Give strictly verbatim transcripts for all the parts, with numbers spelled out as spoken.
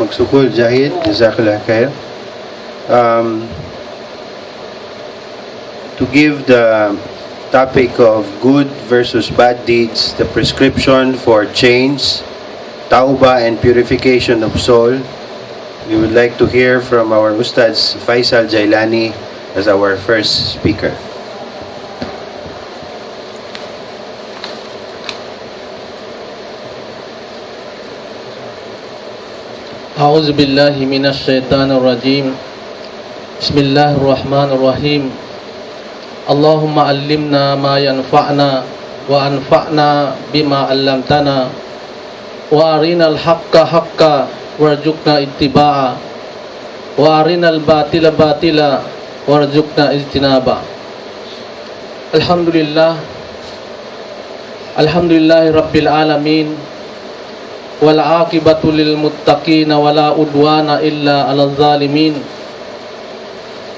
Magsukul, Jahid, jazakallah khair. Um, to give the topic of good versus bad deeds, the prescription for change, tawbah, and purification of soul, we would like to hear from our Ustadz Faisal Jailani as our first speaker. أعوذ بالله من الشيطان الرجيم. بسم الله الرحمن الرحيم. اللهم علمنا ما ينفعنا وانفعنا بما علمتنا وأرنا الحق حقا وارزقنا اتباعه وأرنا الباطل باطلا وارزقنا اجتنابه. الحمد لله. الحمد لله رب العالمين. والعاقبة للمتقين ولا عدوان إلا على الظالمين.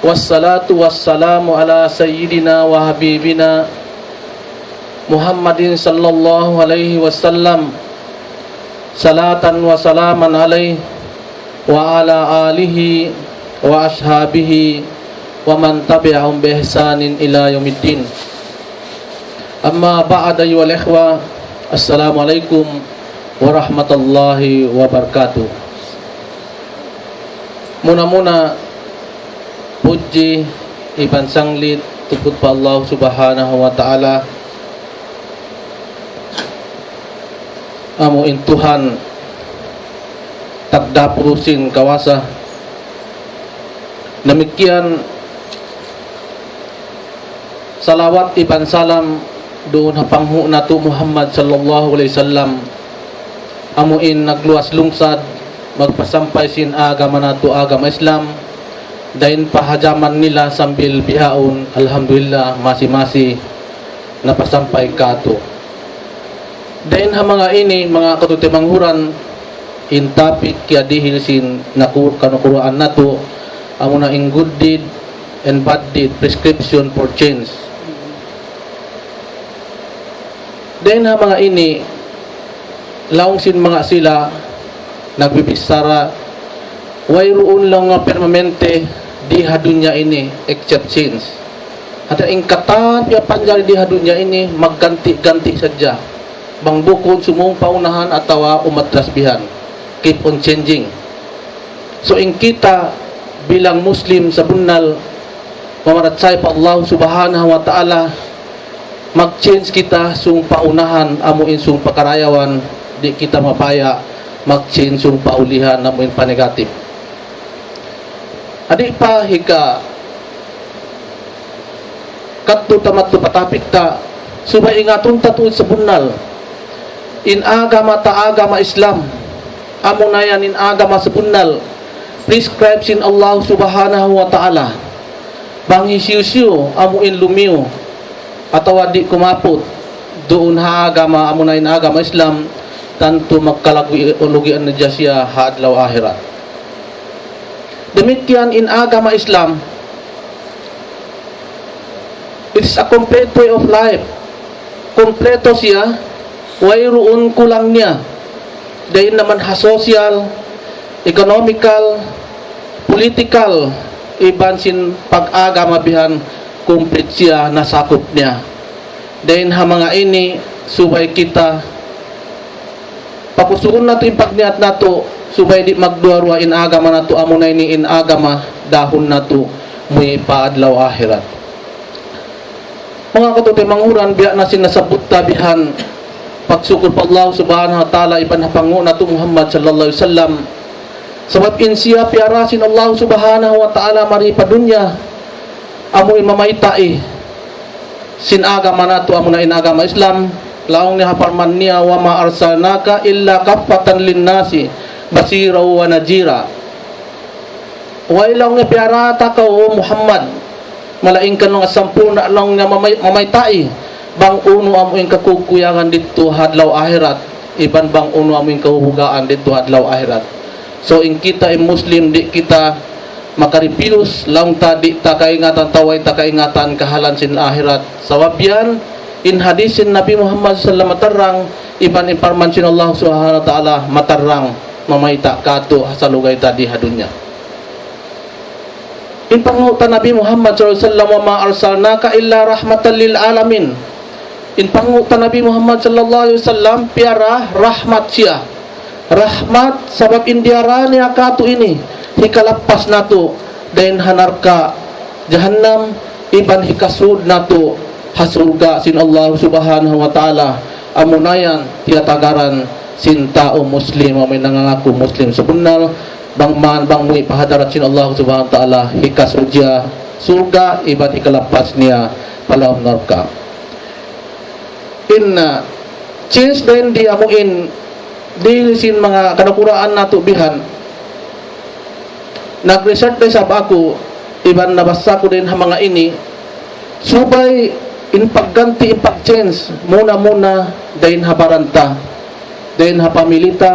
والصلاة والسلام على سيدنا وحبيبنا محمد صلى الله عليه وسلم، صلاة وسلاما عليه وعلى آله وأصحابه ومن تبعهم بإحسان إلى يوم الدين. أما بعد، أيها الإخوة، السلام عليكم ورحمة الله وبركاته. Muna-muna, pudji iban sanglit tuput pa Allah Subhanahu wa Ta'ala, amu in Tuhan tagdapu sin kawasa. Damikkiyan salawat iban salam duun ha panghu' natu' Muhammad sallallahu alayhi wasallam, amu in nagluwas lungsad magpasampay sin agama natu' agama Islam, dayn pa ha jaman nila sambil bihaun, alhamdulillah, masi-masi napasampay kātu'. Dayn ha manga ini, manga kataymanghuran, in topic kiyadihil sin naku-, kanukuraan natu', amuna in good deed and bad deed, prescription for change. Dayn ha manga ini, laung sin manga sila nagbibichara, wayruun laung nga permanente di ha dunya ini, except change. Hati in katan piyapanjari di ha dunya ini, magganti-ganti sadja. Bang bukun sumūng pa unahan atawa umatras bihan. Keep on changing. So, in kita bilang Muslim sabunnal, mamarachaya pa Allah Subhanahu wa Ta'ala, mag-change kita sūng pa unahan, amu in sūng pa karayawan, di' kita mabaya' mag-change sūng pa ulihan, amu in pa negative. Adi pa hika, kadtu ta madtu pa topic ta, subay ingatun ta tuud sabunnal. In agama ta agama Islam, amuna yan in agama sabunnal, prescribe sin Allah Subhanahu wa Ta'ala. Bang hisiyu-siyu amu in lumiyu atawa di' kumaput duun ha agama, amuna in agama Islam, tantu magkalugi-, lugian na siya ha adlaw akhirat. Damikkiyan in agama Islam, it is a complete way of life. Kumpleto siya, wayruun kulang niya. Dayn naman ha social, economical, political, iban sin pag-agama bihan, kumplit siya, nasakup niya. Dayn ha manga ini, subay kita pakusugun natu' in pagniyat natu', subay di' magduwa-ruwa in agama natu', amuna ini in agama dahun natu', muwi' pa adlaw akhirat. Manga kataymanghuran, biya' na sin nasabbut ta bihan, pagsukul pa Allah Subhanahu wa Ta'ala, iban ha panghu' natu' Muhammad sallallahu alayhi wasallam. Sabab in siya piyara sin Allah Subhanahu wa Ta'ala mari pa dunya, amu in mamaytai sin agama natu', amuna in agama Islam, laung niya ha parman niya, وما أرسلناك إلا كافة للناس بشيرا ونذيرا. Way laung niya piyara ta kaw, O Muhammad, malaingkan laung sampurna' laung niya mamay-, mamaytai, bang unu amu in kakukuyangan didtu ha adlaw akhirat, iban bang unu amu in kahuhugaan didtu ha adlaw akhirat. So, in kita in Muslim, di' kita makaripiyus, laung ta di' ta kaingatan, atawa way ta kaingatan kahalan sin akhirat. Sabab yan, in hadis sin Nabi Muhammad sallallahu alayhi wasallam matarrang, iban in parman sin Allah Subhanahu wa Ta'ala matarrang. mamayta' kātu' ha salugay ta di ha dunya. In panghu' ta Nabi Muhammad sallallahu alayhi wasallam, وما أرسلناك إلا رحمة للعالمين. In panghu' ta Nabi Muhammad sallallahu alayhi wasallam, piyara rahmat siya. Rahmat sabab in diyara niya kātu' ini, hikalappas natu' dayn ha narka' jahannam, iban hikasud natu' ha surga' sin Allah Subhanahu wa Ta'ala. Amuna yan tiyatagaran sin tau Muslim, amu in nangangaku Muslim sabunnal, bang man, bang muwi' pa hadarat sin Allah Subhanahu wa Ta'ala, hikasud siya surga', iban hikalappas niya pa lawm narka'. In, ah, change dayn di amu in, di sin manga kanakuraan natu' bihan. Nag-research da isab aku, iban nabassa ku dayn ha manga ini, subay in pagganti, in pag-change, muna-muna dayn ha baran ta, dayn ha pamilya ta,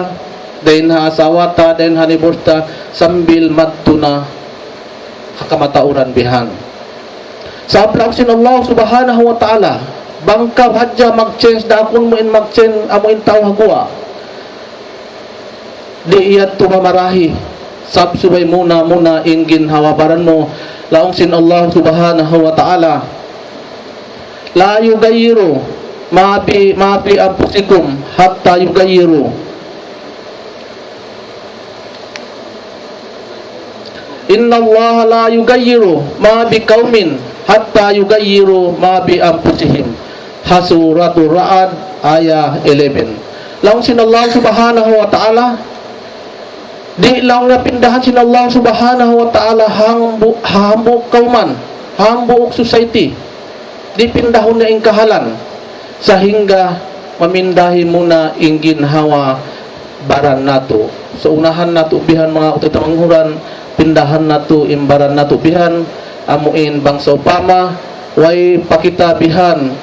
dayn ha asawa ta, dayn ha neighbors ta, sambil madtu na ha kamatauran bihan. Sabab laung sin Allah Subhanahu wa Ta'ala, bang kaw hadja mag-change, daakun mu in mag-change, amu in tau ha guwa'. Di' yadtu mamarahi, sabab subay muna-muna in ginhawa-baran mu. Laung sin Allah Subhanahu wa Ta'ala, لا يغيروا ما ب-، ما بأنفسهم حتى يغيروا. إن الله لا يغير ما بقوم حتى يغيروا ما بأنفسهم. Ha Suratul Ra'd, ayah eleven. Laung sin Allah Subhanahu wa Ta'ala, di' laung niya pindahan sin Allah Subhanahu wa Ta'ala hambu-, hambuuk kawman, hambuuk society. Di' pindahun niya in kahalan, sahingga mamindahi muna in ginhawa-baran natu'. So, unahan natu' bihan manga kataymanghuran, pindahan natu' in baran natu' bihan, amu in bang sawpama, way pa kita bihan,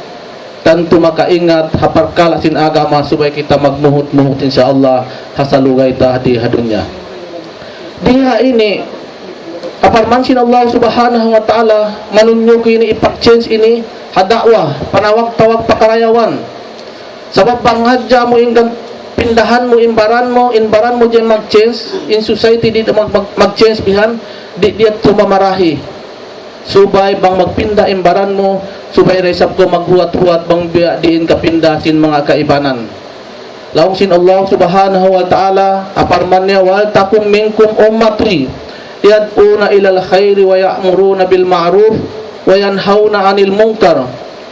tantu makaingat ha parkala' sin agama subay kita magmuhut-muhut, insya Allah, ha salugay ta di ha dunya. Di ha ini, ha parman sin Allah Subhanahu wa Ta'ala, manunjuk ini, ipag-change ini ha da'wa, panawag-tawag pa karayawan. Sabab bang hadja mu in gan-, pindahan mu in baran mu, in baran mu diyan mag-change, in society di' mag-, mag-, mag-change bihan, di' diyan tumamarahi. Subay bang magpinda in baran mu, subay da isab kaw maghuwat-huwat bang biya' diin kapinda sin manga kaibanan. Laung sin Allah Subhanahu wa Ta'ala, ha parman niya, ولتكن منكم أمة يدعون إلى الخير ويأمرون بالمعروف وينهون عن المنكر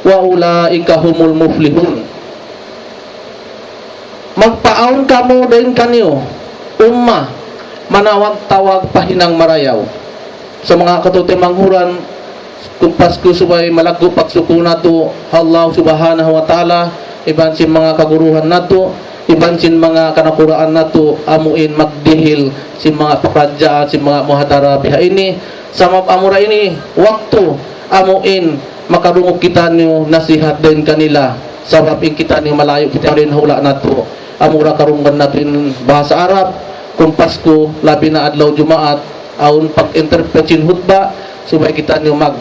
وأولئك هم المفلحون. Magpaawn kamu dayn kaniyu, ummah, manawag-tawag pa hinang marayaw. Sa' manga kataymanghuran, kumpas ku subay malaggu' pagsuku' natu' ha Allah Subhanahu wa Ta'ala, iban sin manga kaguruhan natu', iban sin manga kanakuraan natu', amu in magdihil sin manga pakaradjaan, sin manga muhadara biha ini, sabab amura ini waktu, amu in makarungug kitaniyu nasihat dayn kanila, sabab in kitaniyu malayu' kitaniyu dayn ha hula' natu'. Amura karungugan natu' in bahasa Arab, kumpas ku labi na adlaw Jumaat, awn pag-interpret sin hutba, subay kitaniyu mag-,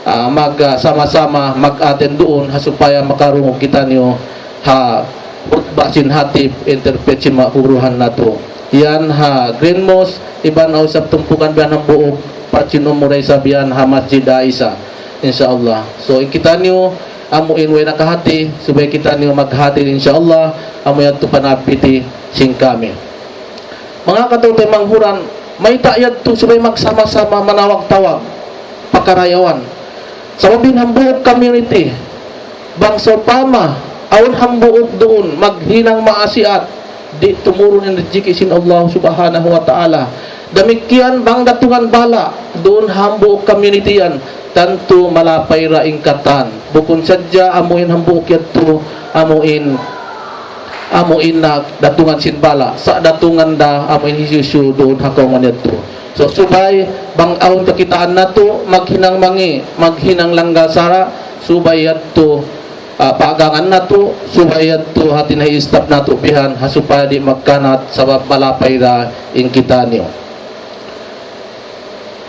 ah, mag-, ah, sama-sama mag-attend duun, ha supaya makarungug kitaniyu ha hutba sin hatib, interpret sin manga kaguruhan natu'. Yan ha Green Mosque, iban awn isab tumpukan bihan hambuuk, pa sin umura isab yan ha Masjid Aisha, insya Allah. So, in kitaniyu, amu in way nakahati, subay kitaniyu maghati, insya Allah, amu yadtu panabiti sin kami. Manga kataymanghuran, mayta' yadtu subay magsama-sama manawag-tawag pa karayawan. Sabab in hambuuk community, bang sawpama, awn hambuuk duun, maghinang maasiat, di' tumurun in rijiki' sin Allah Subhanahu wa Ta'ala. Damikkiyan bang datungan bala', duun hambuuk community yan, tantu malapay da in katan. Bukun sadja amu in hambuuk yadtu, amu in, amu in nagdatungan sin bala', sa' datungan da amu in hisiyu-siyu duun ha kawman yadtu. So, subay, bang awn kakitaan natu', maghinang mangi', maghinang langgal sara', subay yadtu, ah, paagangan natu', subay yadtu hati na i-stop natu' bihan, ha supaya di' magkanat, sabab malapay da in kitaniyu.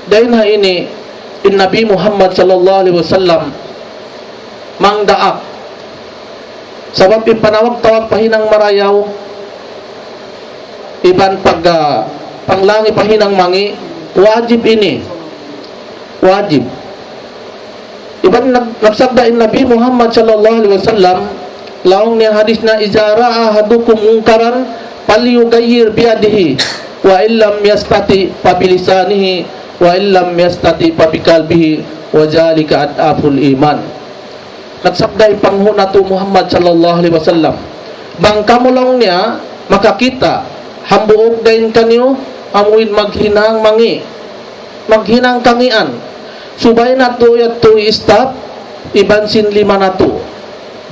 Dayn ha ini, in Nabi Muhammad sallallahu alayhi wasallam, mangdaak. Sabab in panawag-tawag pa hinang marayaw, Iban pag, ah, panglangi pa hinang mangi', wajib ini. Wajib. Iban nag-, nagsabda in Nabi Muhammad sallallahu alayhi wasallam, laung niya hadis na, إذا رأى أحدكم منكرا فليغيره بيده، وإن لم يستطع فبلسانه، وإن لم يستطع فبقلبه، وذلك أضعف الإيمان. Nagsabda in panghu' natu' Muhammad sallallahu alayhi wasallam, bang kamu laung niya makakita' hambuuk dayn kaniyu amuin maghinang mangi', maghinang kangian, subay natu' yadtu i-stop iban sin lima natu',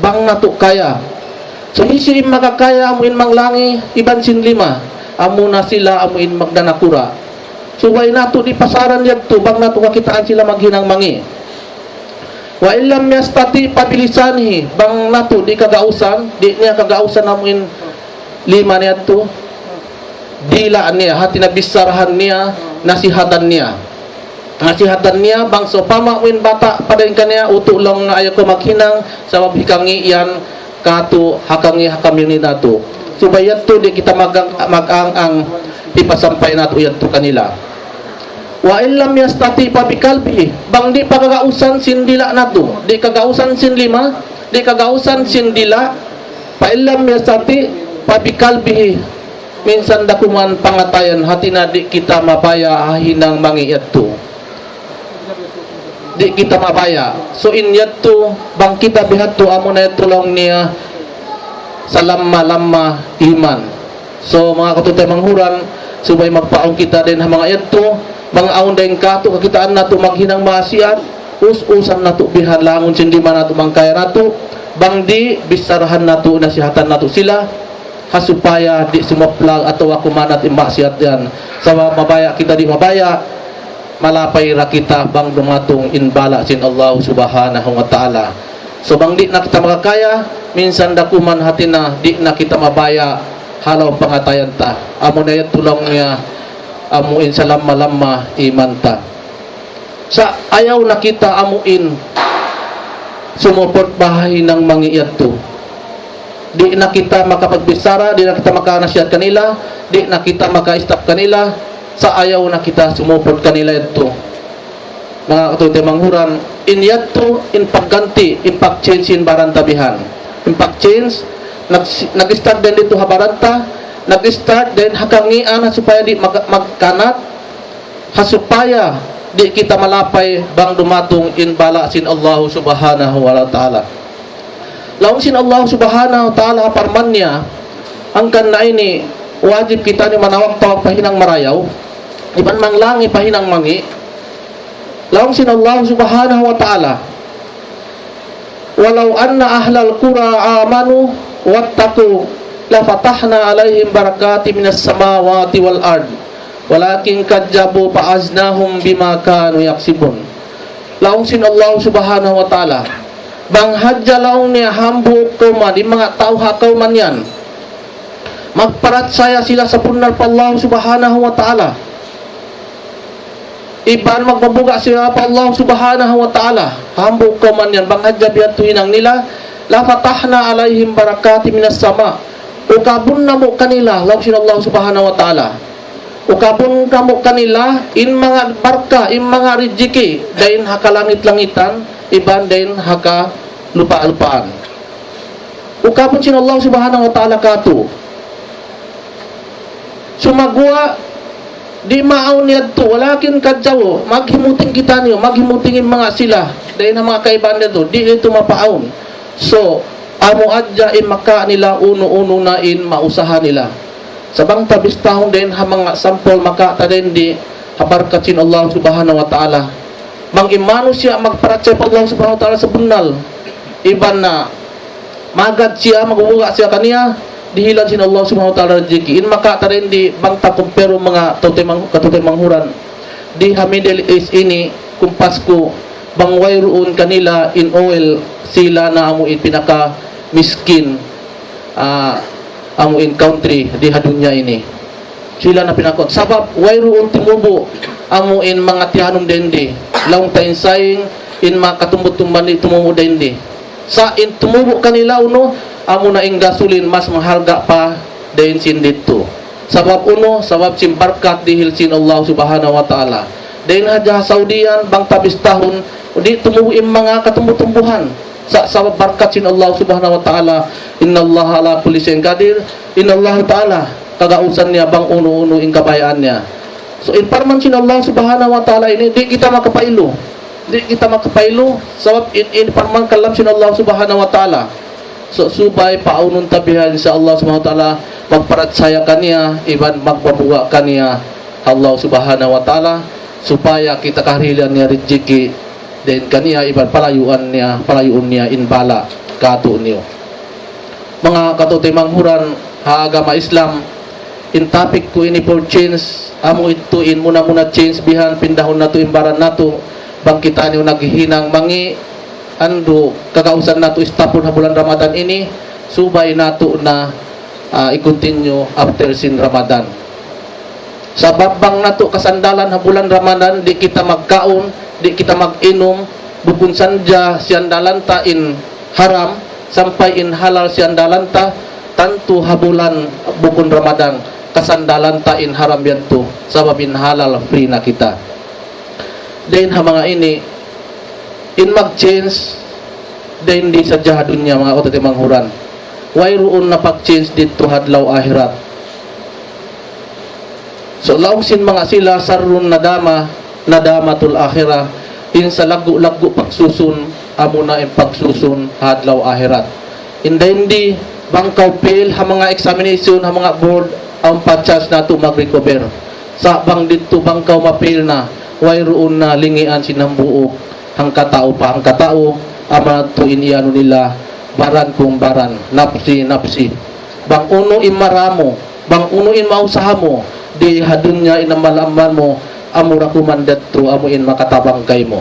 bang natu' kaya. So, hisiyu in makakaya amuin manglangi iban sin lima, amuna sila amuin magdanakura'. Subay natu' di' pasaran yadtu bang natu' kakitaan sila maghinang mangi'. وإن لم يستطع فبلسانه, bang natu' di' kagausan, di' niya kagausan amuin lima niya yadtu, dila' niya, hati niya bicharahan niya, nasihatan niya. Nasihatan niya, bang sawpama amuin bata' pa dayn kaniya, utu' laung niya ayaw kaw maghinang, sabab hikangi' yan katu', hakangi' ha community natu'. Subay yadtu di' kita mag-, mag-ang-ang hipasampay natu' yadtu kanila. وإن لم يستطع فبقلبه, bang di' pa kagausan sin dila' natu', di' kagausan sin lima, di' kagausan sin dila', فإن لم يستطع فبقلبه, minsan da kuman pangatayan, hati niya di' kita mabaya' ha hinang mangi' yadtu. Di' kita mabaya'. So in yadtu, bang kita bihadtu amuna yadtu laung niya salamma-lamma iman. So, manga kataymanghuran, subay magpaun kita dayn ha manga yadtu, bang awn dayn katu' kakitaan natu' maghinang maasiyat, us-usan natu' bihan langun sin di' man natu' mangkaya natu', bang di' bicharahan natu', nasihatan natu' sila, ha supaya di' sumaplag atawa kumanat in maasiyat yan. Sabab mabaya' kita di' mabaya', malapay ra kita bang dumatung in bala' sin Allah Subhanahu wa Ta'ala. So bang di' na kita makakaya, minsan da kuman hati niya di' na kita mabaya' ha lawm pangatayan ta. Amuna yadtu laung niya, amuin salamma-lamma iman ta. Sa' ayaw na kita amuin sumuport pa ha hinang mangi' yadtu. Di' na kita makapagbichara, di' na kita makanasihat kanila, di' na kita maka-stop kanila, sa' ayaw na kita sumuport kanila yadtu. Manga kataymanghuran, in yadtu, in pagganti', in pag-change in baran ta bihan. In pag-change, nag-, nag-start dayn didtu ha baran ta, nag-start dayn ha kangian, ha supaya di' mag-, magkanat, ha supaya di' kita malapay bang dumatung in bala' sin Allah Subhanahu wa Ta'ala. Laung sin Allah Subhanahu wa Ta'ala ha parman niya, hangkan na ini wajib kitaniyu manawag-tawag pa hinang marayaw, iban manglangi pa hinang mangi'. Laung sin Allah Subhanahu wa Ta'ala, ولو أن أهل القرى آمنوا واتقوا لفتحنا عليهم بركات من السماوات والأرض ولكن كذبوا فأخذناهم بما كانوا يكسبون. Laung sin Allah Subhanahu wa Ta'ala, bang hadja laung niya hambuuk kawman, in manga tau ha kawman yan, magparachaya sila sabunnal pa Allah Subhanahu wa Ta'ala, iban magpabuga' sila pa Allah Subhanahu wa Ta'ala, hambuuk kawman yan, bang hadja biya' tuud hinang nila, لفتحنا عليهم بركات من السماء. Ukabun namu' kanila, laung sin Allah Subhanahu wa Ta'ala. Ukabun namu' kanila, in manga barka, in manga rijiki, dayn ha kalangit-langitan, iban dayn ha kalupa-lupaan. Ukabun sin Allah Subhanahu wa Ta'ala katu'. Sumagawa', di' maawn yadtu, ولكن كذبوا, maghimuting kitaniyu, maghimuting in manga sila, dayn ha manga kaibanan yadtu, di' yadtu mapaawn. So, amu hadja in makawa' nila unu-unu na in mausaha nila. Sa' bang ta bistahun dayn ha manga sampul makawa' ta dayn di, ha barakat sin Allah Subhanahu wa Ta'ala. Bang in manusiya' magparachaya pa Allah Subhanahu wa Ta'ala sabunnal, iban na magad siya, magbubuga' siya kaniya, dihilan sin Allah Subhanahu wa Ta'ala rijiki. In makawa' ta dayn di, bang ta compare manga kataymang-, kataymanghuran. Di ha Middle East ini, kumpas ku, bang wayruun kanila in oil, sila na amu in pinaka miskin, ah, amu in country di ha dunya ini. Sila na pinaka, sabab wayruun tumubu' amu in manga tiyanum dayn di. Laung ta in saying, in manga katumbut-tumbuhan di' tumubu' dayn di. Sa' in tumubu' kanila unu, amu na in gasoline mas mahalga' pa dayn sin didtu. Sabab unu, sabab sin barkat dihil sin Allah Subhanahu wa Ta'ala. Dayn hadja ha Saudi yan, bang tabistahun, di' tumubu' in manga katumbu-tumbuhan. Sa-, sabab barkat sin Allah Subhanahu wa Ta'ala, إن الله على كل شيء قدير, in Allah Ta'ala, kagausan niya bang unu-unu in kabayaan niya. So, in parman sin Allah Subhanahu wa Ta'ala ini, di' kita makapailu. Di' kita makapailu, sabab in, in parman kalam sin Allah Subhanahu wa Ta'ala. So, subay paawnun ta bihan sin Allah Subhanahu wa Ta'ala, magparachaya kaniya, iban magpabuga' kaniya, Allah Subhanahu wa Ta'ala, supaya kita kaharilan niya rijiki, dayn kaniya, iban palayuan niya, palayuun niya in bala' kātu'niyu. Manga kataymanghuran ha agama Islam, in topic ku ini for change, amu yadtu in muna-muna change bihan, pindahun natu' in baran natu', bang kitaniyu naghihinang mangi', andu' kagausan natu' istapun ha bulan Ramadan ini, subay natu' na, ah, i-continue after sin Ramadan. Sabab bang natu' kasandalan ha bulan Ramadan, di' kita magkaun, di' kita mag-inum, bukun sadja siyandalan ta in haram, sampay in halal siyandalan ta, tantu ha bulan bukun Ramadan, kasandalan ta in haram yadtu, sabab in halal free na kita. Dayn ha manga ini, in mag-change, dayn di sadja ha dunya, manga kataymanghuran. Wayruun na pag-change didtu ha adlaw ahirat. So, laung sin manga sila, شر الندامة ندامة الآخرة, in salaggu'-laggu' pagsusun, amuna in pagsusun ha adlaw ahirat. In dayn di, bang kaw fail ha manga examination, ha manga board, awn pa chance natu' mag-recover. Sa' bang didtu bang kaw ma-fail na, wayruun na lingian sin hambuuk, hangkatau pa hangkatau, amu yadtu in iyanu nila, baran kung baran, nafsi, nafsi. Bang unu in maramu, bang unu in mausaha mu, di ha dunya in amal-amal mu, amura kuman yadtu, amu in makatabang kaymu.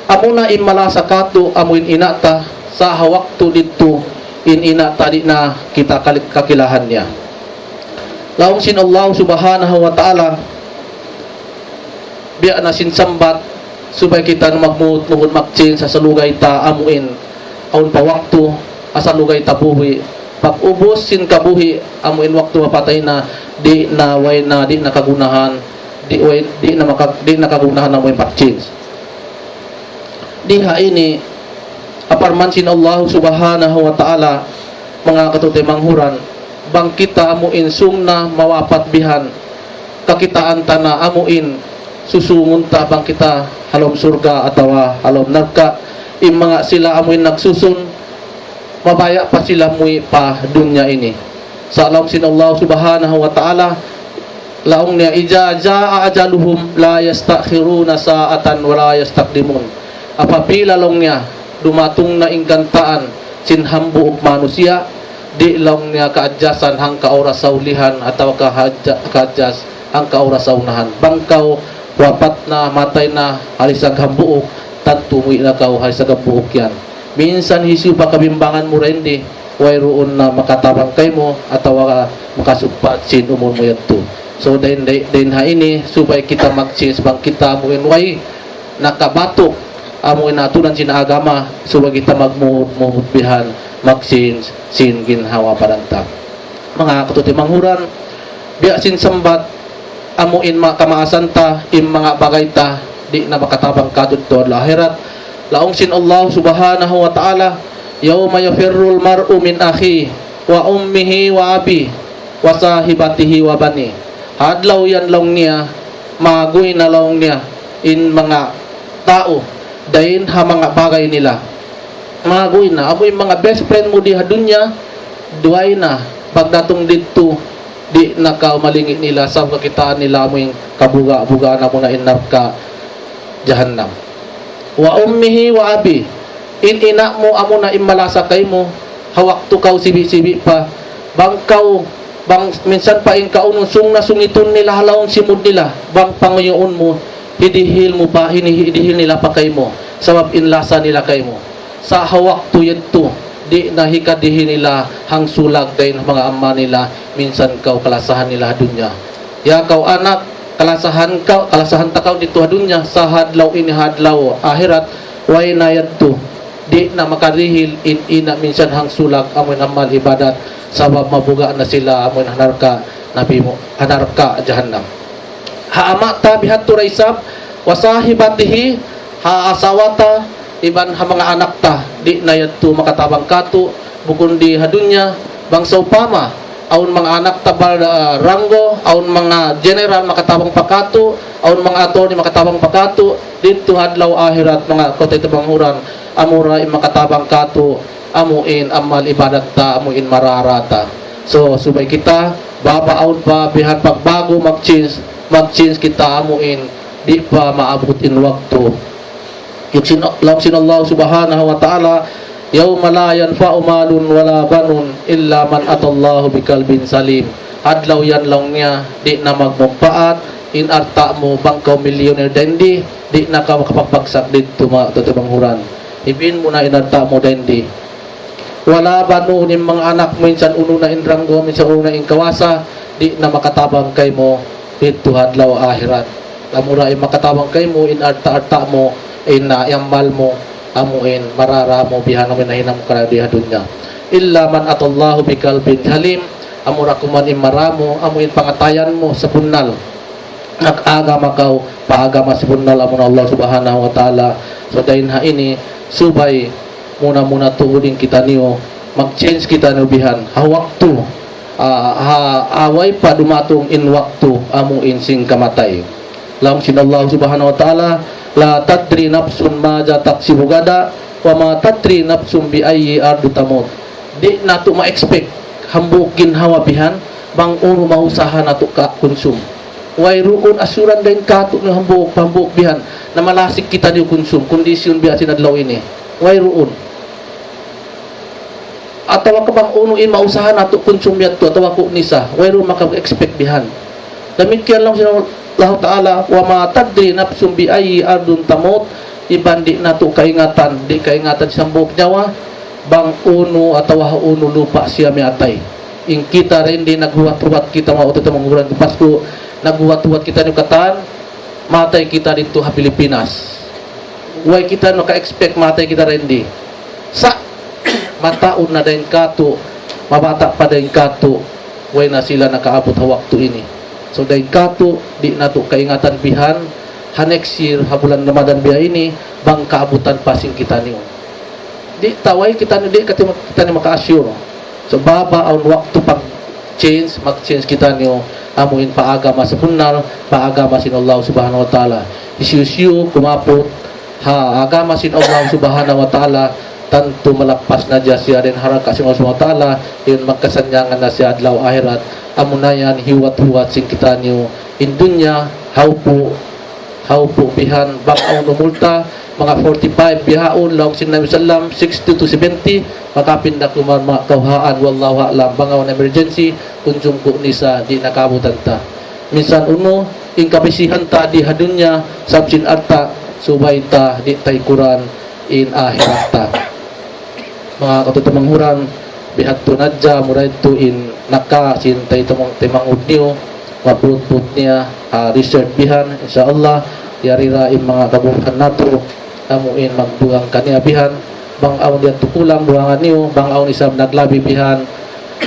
Amuna in malasa katu', amu in ina' ta, sa' ha waktu didtu, in ina' ta di' na kita kalik kakilahan niya. Laung sin Allah Subhanahu wa Ta'ala, biya' na sin sambat, subay kita na magmuhut-muhut mag-change ha salugay ta amu in awn pa waktu, ha salugay ta buhi'. Pag-ubus sin kabuhi', amu in waktu mapatay na, di' na, way na, di' na kagunahan, di', way, di' na maka-, di' na kagunahan amu in pag-change. Di ha ini, ha parman sin Allah Subhanahu wa Ta'ala, manga kataymanghuran, bang kita amu in sung na mawapat bihan, kakitaan ta na amu in susungun ta bang kita ha lawm surga' atawa ha lawm narka', in manga sila amu in nagsusun, mabaya' pa sila muwi' pa dunya ini. Sa' laung sin Allah Subhanahu wa Ta'ala, laung niya, إذا جاء أجلهم لا يستأخرون ساعة ولا يستقدمون. Apabila laung niya, dumatung na in gantaan sin hambuuk manusiya', di' laung niya kaadjasan hangka oras sa ulihan atawa kahadja-, kaadjas hangka oras sa unahan. Bang kaw wapat na, matay na, ha lisag hambuuk, tantu muwi' na kaw ha lisag hambuuk yan. Minsan hisiyu pa kabimbangan mu dayn di, wayruun na makatabang kaymu atawa makasugpat sin umul mu yadtu. So, dayn, dayn, dayn ha ini, subay kita mag-change bang kita amu in way nakabatuk amu in aturan sin agama, subay kita magmuhut-muhut bihan, mag-change sin ginhawa-baran ta. Manga kataymanghuran, biya' sin sambat, amu in ma-, kamaasan ta, in manga bagay ta, di' na makatabang kātu' ha adlaw ahirat. Laung sin Allah Subhanahu wa Ta'ala, يوم يفر المرء من أخيه وأمه وأبيه وصاحبته وبنيه. Ha adlaw yan laung niya, maguy na laung niya, in manga tau, dayn ha manga bagay nila. Maguy na, amu in manga best friend mu di ha dunya, duway na, pagdatung didtu, di' na kaw malingi' nila, sa' kakitaan nila amu in kabuga'-bugaan amu na in narka' jahannam. وأمه وأبيه, in ina' mu amu na in malasa kaymu, ha waktu kaw sibi'-sibi' pa, bang kaw, bang minsan pa in kaunun sung na sungitun nila ha lawm simud nila, bang panguyuun mu, hidihil mu pa, hini-, hidihil nila pa kaymu, sabab in lasa nila kaymu. Sa' ha waktu yadtu, di' na hikadihil nila hangsulag dayn ha manga ama' nila, minsan kaw kalasahan nila ha dunya. Ya kaw anak, kalasahan kaw, kalasahan ta kaw didtu ha dunya, sa' ha adlaw ini, ha adlaw ahirat, way na yadtu. Di' na makadihil in ina' minsan hangsulag amu in amal ibadat, sabab mabuga' na sila amu in ha narka', Nabi mu, ha narka' jahannam. Ha ama' ta bihadtu da isab, wa sahibatihi, ha asawa ta, iban ha manga anak ta, di' na yadtu makatabang kātu', bukun di ha dunya, bang sawpama, awn manga anak ta bal, ah, ranggo, awn manga general makatabang pa kātu', awn manga attorney makatabang pa kātu', didtu ha adlaw ahirat manga kataymanghuran, amura in makatabang kātu', amu in amal ibadat ta, amu in marara ta. So, subay kita, bang awn pa bihan pagbagu, mag-change, mag-change kita, amu in di' pa maabut in waktu. Laung sin, laung sin Allah Subhanahu wa Ta'ala, يوم لا ينفع مال ولا بنون إلا من أتى الله بقلب سليم. Adlaw yan laung niya, di' na magmumpaat, in alta' mu bang kaw milyuner dindi, di' na kaw makapagbagsak didtu manga kataymanghuran. Ibin mu na in alta' mu dindi. Wala banun, in manga anak mu, minsan unu na in ranggo, minsan unu na in kawasa, di' na makatabang kaymu didtu ha adlaw ahirat. Amura in makatabang kaymu, in alta'-alta' mu, in, ah, amal mu, amu in marara mu, bihan mu in nahinang mu karna' di ha dunya. إلا من أتى الله بقلب سليم, amura kuman in marara mu, amu in pangatayan mu sabunnal. Nag-agama kaw, pa agama sabunnal amu in Allah Subhanahu wa Ta'ala. So, dayn ha ini, subay muna-muna tuud in kitaniyu, mag-change kitaniyu bihan. Ha waktu, ah, ha, ha way pa dumatung in waktu, amu in sin kamatay. Laung sin Allah Subhanahu wa Ta'ala, لا تدري نفس ماذا تكسب غدا وما تدري نفس بأي أرض تموت. Di' natu' ma-expect, hambuuk ginhawa bihan, bang unu mausaha natu' kakunsum. Wayruun assurance dayn kātu' na hambuuk, hambuuk bihan, na malasig kitaniyu kunsum, kondisyon biya' sin adlaw ini. Wayruun. Atawa ka bang unu in mausaha natu' kunsum yadtu, atawa ku nisa, wayruun maka-expect bihan. Damikkiyan laung sin Allah Ta'ala, وما تدري نفس بأي أرض تموت, iban di' natu' kaingatan, di' kaingatan sin hambuuk nyawa, bang unu atawa ha unu lupa' siya miyatay. In kita dayn di naghuwat-huwat kita manga kataymanghuran, pasku naghuwat-huwat kitaniyu katan, matay kita didtu ha Pilipinas. Way kita naka-expect matay kita dayn di. Sa' mataud na dayn kātu', mabata' pa dayn kātu', way na sila nakaabut ha waktu ini. So dayn kātu', di' natu' kaingatan bihan, ha next year, ha bulan Ramadan biya' ini, bang kaabutan pa sin kitaniyu. Di' ta way kitaniyu, di' kati-, kitaniyu maka-assure. So bang awn waktu pag-change, mag-change kitaniyu, amu in pa agama sabunnal, pa agama sin Allah Subhanahu wa Ta'ala. Hisiyu-siyu kumaput ha agama sin Allah Subhanahu wa Ta'ala, tantu malappas na siya dayn ha narka' sin Allah Subhanahu wa Ta'ala, yan magkasannyangan na siya adlaw ahirat. Amuna yan hiwat-hiwat sin kitaniyu. In dunya, hawpu', hawpu' bihan, bang awn umul ta, manga forty-five bihaun, laung sin Nabi sallam, sixty to seventy, makapinda kuman manga kawhaan, wallahu a'lam, bang awn emergency, kunsum ku nisa, di' na kaabutan ta. Minsan unu, in kabisihan ta di ha dunya, sabab sin alta', subay ta, di' taykuran, in ahirat ta. Manga kataymanghuran, bihadtu na hadja, amura yadtu in naka sin taymanghud niyu, maputput niya, ah, research bihan, insya Allah, yari ra in manga kabubuhan natu', amu in magdugang kaniya bihan, bang awn yadtu kulang, dugangan niyu, bang awn isab naglabi bihan,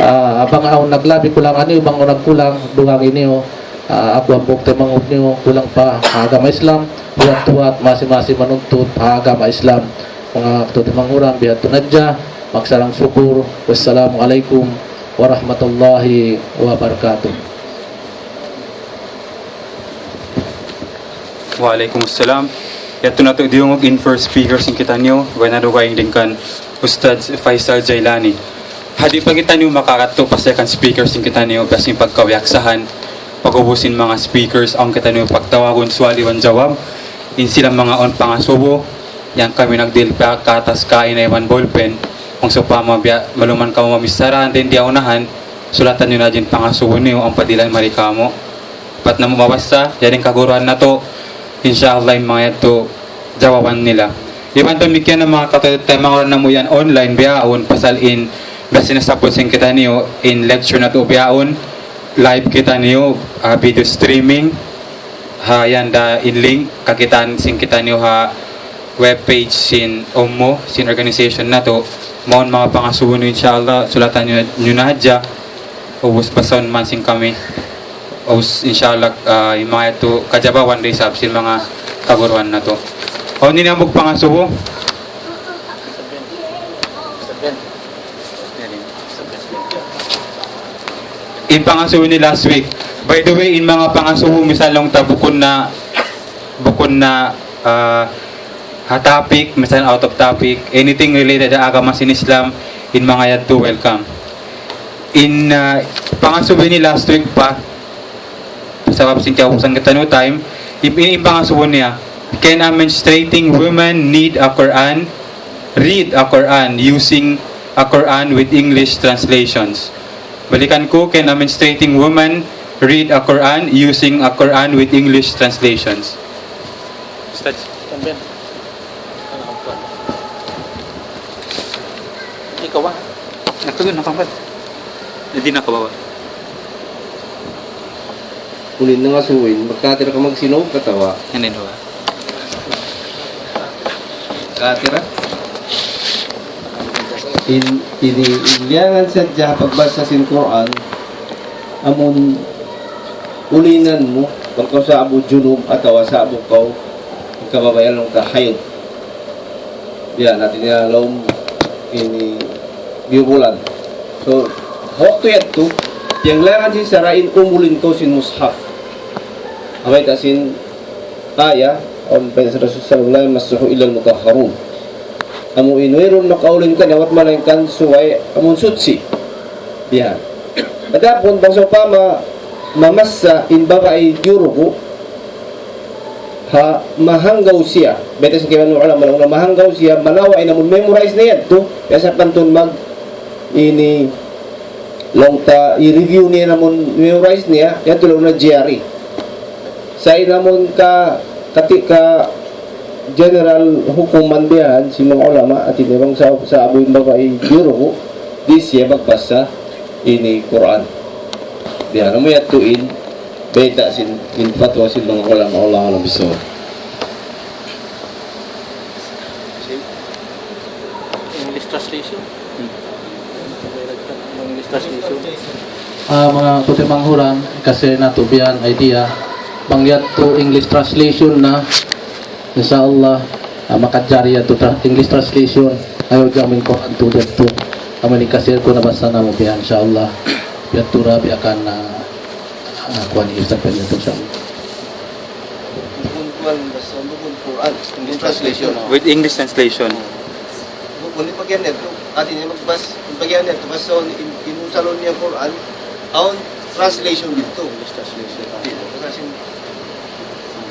ah, bang awn naglabi, kulangan niyu, bang awn nagkulang, dugangan niyu, ah, aku hambuuk taymanghud niyu, kulang pa, ah, agama Islam, huwat-huwat, masi-masi manuntut, ah, agama Islam. Manga kataymanghuran, bihadtu na hadja, magsarang-sukul. Wassalamu alaykum warahmatullahi wabarakatuh. Wa alaykum assalam. Yadtu natu' diyungug in first speaker sin kitaniyu, way na dugaing dayn kan Ustadz Faisal Jailani. Ha di' pa kitaniyu makakadtu pa second speaker sin kitaniyu, biya' sin pagkabiyaksahan, pag'ubus sin manga speakers, awn kitaniyu pagtawagun suwal iban jawab. In sila manga awn pangasubu, yan kami nagdihil pa katas kaina iban ballpen. Bang sawpama biya' maluman kamu mamichara, dayn di ha unahan, sulatan niyu na hadja in pangasubu niyu, amu in padihilan mari kamu. Bat namu' mabassa, yan in kaguruhan natu', insya Allah in manga yadtu jawaban nila. Iban damikkiyan in manga kataymanghuran namu' yan online bihaun, pasal in, biya' sin nasabbut sin kitaniyu, in lecture natu' bihaun, live kitaniyu, ah, video streaming, ha, yan da in link, kakitaan sin kitaniyu ha web page sin ummu, sin organization natu'. Mawn manga pangasubu niyu, insya Allah, sulatan niyu, niyu na hadja. Ubus basahun man sin kami. Ubus, insya Allah, ah, in manga yadtu kajabawan da isab sin manga kaguruan natu'. Awn ini hambuuk pangasubu. In pangasubu ini last week. By the way, in manga pangasubu, misan laung ta bukun na, bukun na, ah, ha topic, misan out of topic, anything related ha agama sin Islam, in manga yadtu welcome. In, ah, pangasubu ini last week pa, sabab sin kiyaubusan kitaniyu time, in, in pangasubu niya, can a menstruating woman need a Quran, read a Quran using a Quran with English translations? Balikan ku, can a menstruating woman read a Quran using a Quran with English translations? Ustaz. También. Ikaw ba? Nakagun, nakagun. Hindi nakabawa. Kunin na nga suwin, magkatira ka magsinog, katawa. Hindi na ba? Katira? In, ini, in liyangan sadja pagbasa sin Quran, amun ulinan mu, bang kaw sa'bu junub atawa sa'bu kaw, in kababayan laung ta hayd. Yan, hati niya laung ini biyubulan. So, waktu yadtu, kiyanglangan sin sara' in umulin kaw sin mushaf. Amu in sin aya, awn pa in Rasul sallallahu alayhi wasallam, "لا يمسه إلا المطهرون." Amu in wayruun makaulin kaniya, malaingkan subay amun suchi. Bihan. Adapun bang sawpama mamassa in babai diyurugu, ha, mahanggaw siya. Beta sa kiyawa' ulama, laung na mahanggaw siya, malawa' in amun memorize niya yadtu, biya' sapantun mag ini laung ta i-review niya in amun memorize niya, yadtu laung na G R E. Sa' in amun ka, kati-, ka general hukuman biya' yan sin manga ulama, hati niya bang sa-, sa'bu in babai diyurugu, di' siya magbasa ini Quran. Biya' yan, amu yadtu in, beta sin, in fatwa sin manga ulama, Allahu a'lam bissawab. English translation. English translation. Ah, manga puti manghuran, kasi natu' biya' yan idea. Bang yadtu English translation na, insya Allah, ah, makajari yadtu tra-, English translation. Ayaw jamin Quran tu yadtu. Amu ini kasi ku nabasa namu' biya' yan, insya Allah. Yadtu ra biya' kan, ah, ah, kuwan, Ustaz, biya' yadtu, insya Allah. Bukun kuwan, basta bukun Quran. English translation, oh. With English translation. Bukun, in bagian yadtu, hati niya magbas-, in bagian yadtu, basta in, in usalun niya Quran, awn translation didtu. English translation. Di', kasi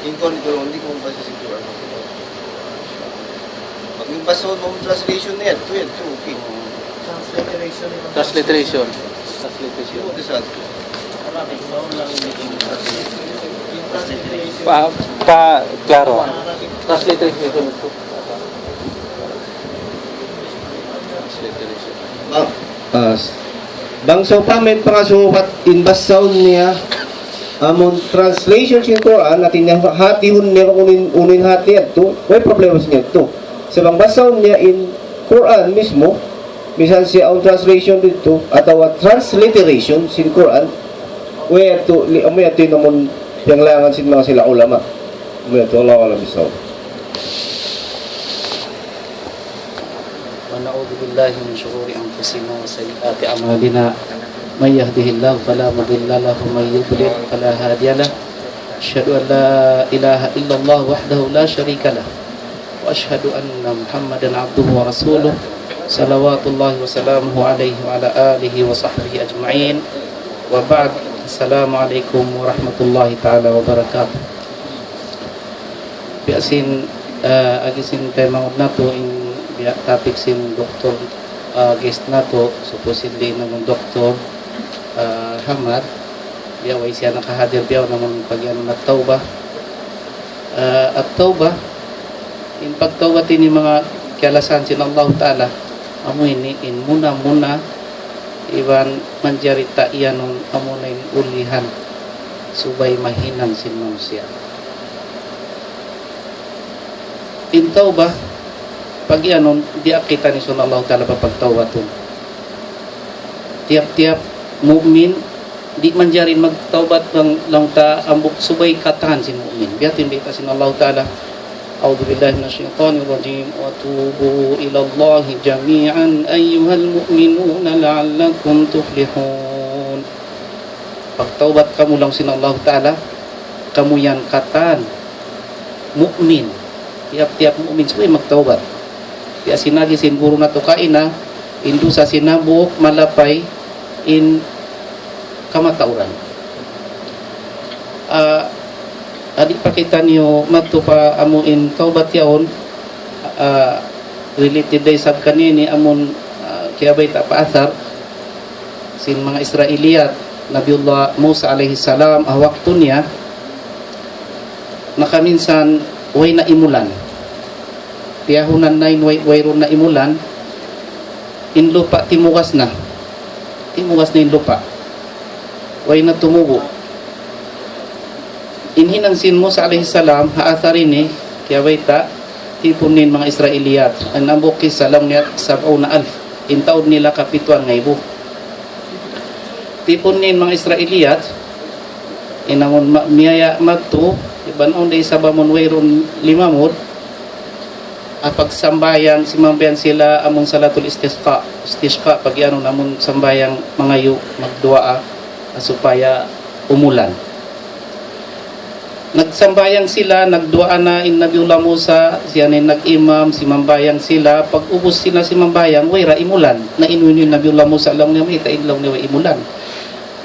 in kuwan didtu, di' ku magbasa sin Quran. Pag in basta awn translation na yadtu, yadtu, okay. Transliteration. Transliteration. Sino di sa Pa, pa, klaro. Transliteration. Transliteration. Bang, ah, s-, bang sawpama in pangasubu in basahun niya, amun translation sin Quran, hati niya hatihun niya kung unu in, unu in hati yadtu, way problema sin yadtu. Sa' bang basahun niya in Quran mismu, misan siya awn translation didtu, atawa transliteration sin Quran, way yadtu, li-, amu yadtu in amun kiyanglangan sin manga sila ulama. Amu yadtu, Allahu a'lam bissawab. ونعوذ بالله من شرور أنفسنا وسيئات أعمالنا. من يهده الله فلا مضل له ومن يضلل فلا هادي له. أشهد أن لا إله إلا الله وحده لا شريك له. وأشهد أن محمدا عبده ورسوله. صلوات الله وسلامه عليه وعلى آله وصحبه أجمعين. وبعد. السلام عليكم ورحمة الله تعالى وبركاته. Biya' sin, ah, agi sin taymanghud natu' in biya' topic sin doktor, ah, guest natu', supposedly namun doktor, ah, Hamad, biya' way siya nakahadir biya' namun pag-iyanun at-tawbah. Ah, at-tawbah, in pagtawbat ini manga kiyalasahan sin Allahu Ta'ala, amu ini in muna-muna iban manjari ta iyanun amuna in ulihan subay mahinang sin manusiya'. In tawbah, pag-iyanun, diyaak kitaniyu sin Allahu Ta'ala pa pagtawbatun. Tiyap-tiyap mu'min, di' manjari magtawbat bang laung ta hambuuk subay katan sin mu'min. Biya' ha yan bayta' sin Allah Ta'ala, أعوذ بالله من الشيطان الرجيم، وتوبوا إلى الله جميعا أيها المؤمنون لعلكم تفلحون. Pagtawbat kamu laung sin Allah Ta'ala, kamu yan katan mu'min. Tiyap-tiyap mu'min subay magtawbat. Biya' sin agi sin guru natu' kaina, in dusa sin hambuuk malapay in kamatauran. Ah, adi' pa kitaniyu madtu pa amu in tawbat yaun, ah, related da isab kaniya ini amun, ah, kiyabayta' pa athar sin manga Israiliyat, Nabiullah Musa alayhi salam, ha waktu niya, nakaminsan way na imulan. Piyahunan na in way, wayruun na imulan, in lupa' timugas na. Timugas na in lupa'. Way na tumubu'. In hinang sin Musa alayhi salam, ha athar ini, kiyabayta', tipun niya in manga Israiliyat. In hambuuk kissa laung niya, سبعون ألف. In taud nila kapituan ngaibu. Tipun niya in manga Israiliyat, in amun ma-, miyaya' madtu, iban awn da isab amun wayruun limamud, ah, pagsambahayang, simambahayang sila amun salatul istisqa. Istisqa, pag-iyanun amun sambahayang mangayu', magduwaa, ah, supaya umulan. Nagsambahayang sila, nagduwaa na in Nabiullah Musa, siya na in nag-imam, simambahayang sila. Pag-ubus sila simambahayang, way ra imulan. Nainu-inu in Nabiullah Musa, laung niya, mayta' in laung niya way imulan.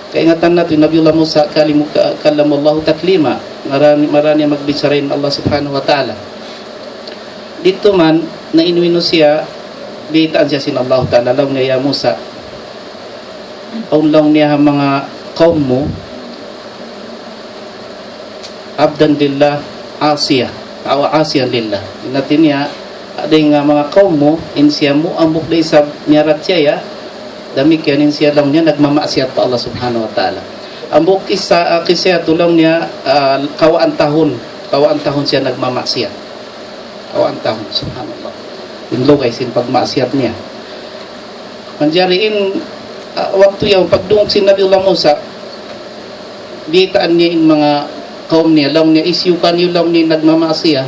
Kaingatan natu', Nabiullah Musa, kalimu-, ka-, كلم الله تكليما. Marā, marā niya magbichara in Allah Subhanahu wa Ta'ala. Didtu man, nainu-inu siya, biyaytaan siya sin Allah Ta'ala, laung niya, "Ya Musa, awn," laung niya, "ha manga kawm mu, عبدا لله عاصيا، أو عاصيا لله." In hāti niya, ada in manga kawm mu, in siya mu, hambuuk da isab miyarachaya, damikkiyan in siya laung niya nagmamaksiyat pa Allah Subhanahu wa Ta'ala. Hambuuk kissa, ah, kissa yadtu laung niya, ah, kawhaan tahun, kawhaan tahun siya nagmamaksiyat. Kawhaan tahun, subhanallah. In lugay sin pagmaksiyat niya. Manjari in, ah, waktu yan, pagdungug sin Nabiullah Musa, biyaytaan niya in manga kawm niya, laung niya, "Hisiyu kaniyu," laung niya, "nagmamaksiyat,